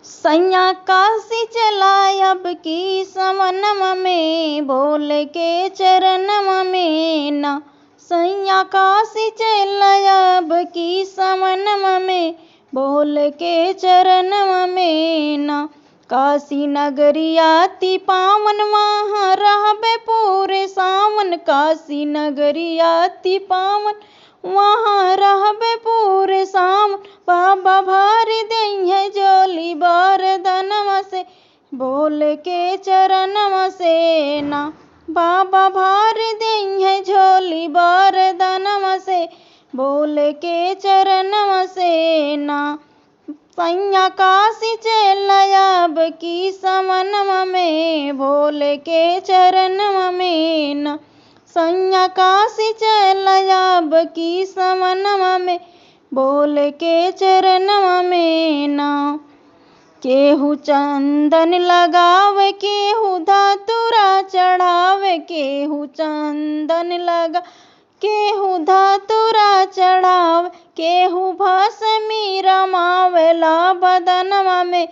सैया काशी चला अब की समनमा में, भोले के चरणवा में ना। सैया काशी चला अब की समनमा में, भोले के चरणवा में ना। काशी नगरियाति पावन, वहाँ रहबे पूरे सावन। काशी नगरियाति पावन, वहाँ रहबे पूरे सावन। बाबा भर देहे जोली बरदनवा से, भोले के चरणवा से ना। बाबा भर देहे झोली बरदनवा से, भोले के चरणवा से ना। सैया काशी चला अब की समनवा में, भोले के चरणवा में ना। सैया काशी चला अब की समनवा में, भोले के चरणवा में ना। केहू चंदन लगावे, केहू धतूरा चढ़ावे। केहू चंदन लगा, केहू धतूरा चढ़ावे। केहू भस्मी रमावेला बदनवा में,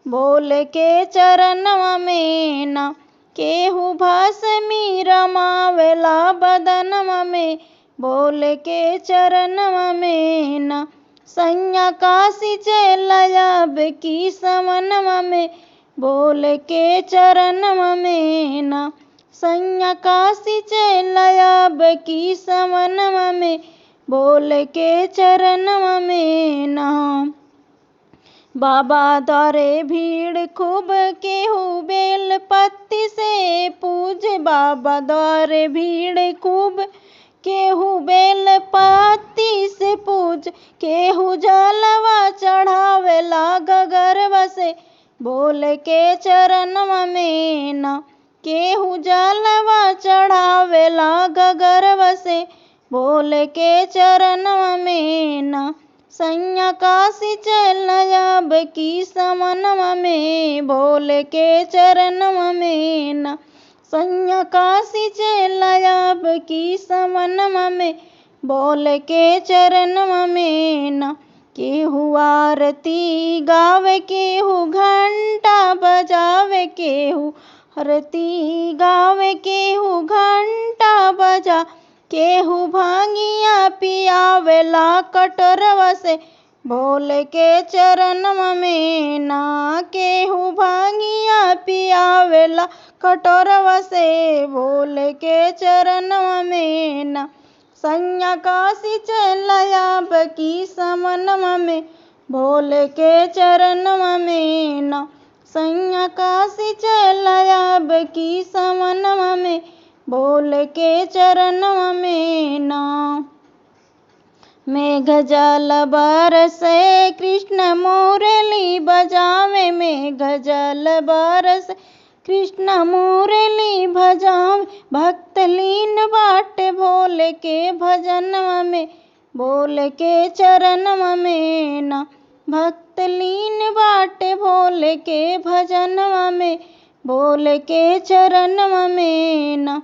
भोले के चरणवा में ना। केहू भस्मी रमावेला बदनवा में, भोले के चरणवा में ना। सैया काशी चला अब की समनवा में, भोले के चरणवा में ना। सैया काशी चला अब की समनवा में, भोले के चरणवा में ना। बाबा द्वारे भीड़ खूब, केहू बेल पत्ती से पूज। बाबा द्वारे भीड़ खूब, केहू बेल पत्ती से पूज। केहू जलवा चढ़ावेला गगरवा से, भोले के चरणवा में ना। केहू जलवा चढ़ावेला गगरवा से, भोले के चरणवा में ना। सैया काशी चला अब की समनवा में, भोले के चरणवा में ना। सैया काशी चला अब की समनवा में, भोले के चरणवा में ना। केहू आरती गावे, केहू घंटा बजावे। केहू आरती गावे, केहू घंटा बजा। केहू भांगिया पियावेला कटोरवा से, भोले के चरणवा में ना। केहू भांगिया पियावेला कटोरवा से, भोले के चरणवा में ना। सैया काशी चला अब की समनवा में, भोले के चरणवा में ना। सैया काशी चला अब की समनवा में, भोले के चरणवा में ना। मेघ जल बरसे, कृष्ण मुरली बजावे। मेघ जल बरसे, कृष्ण मुरली बजावे। भक्त लीन बाटे भोले के भजनवा में, भोले के चरणवा में ना। भक्त लीन बाटे भोले के भजनवा में, भोले के चरणवा में ना।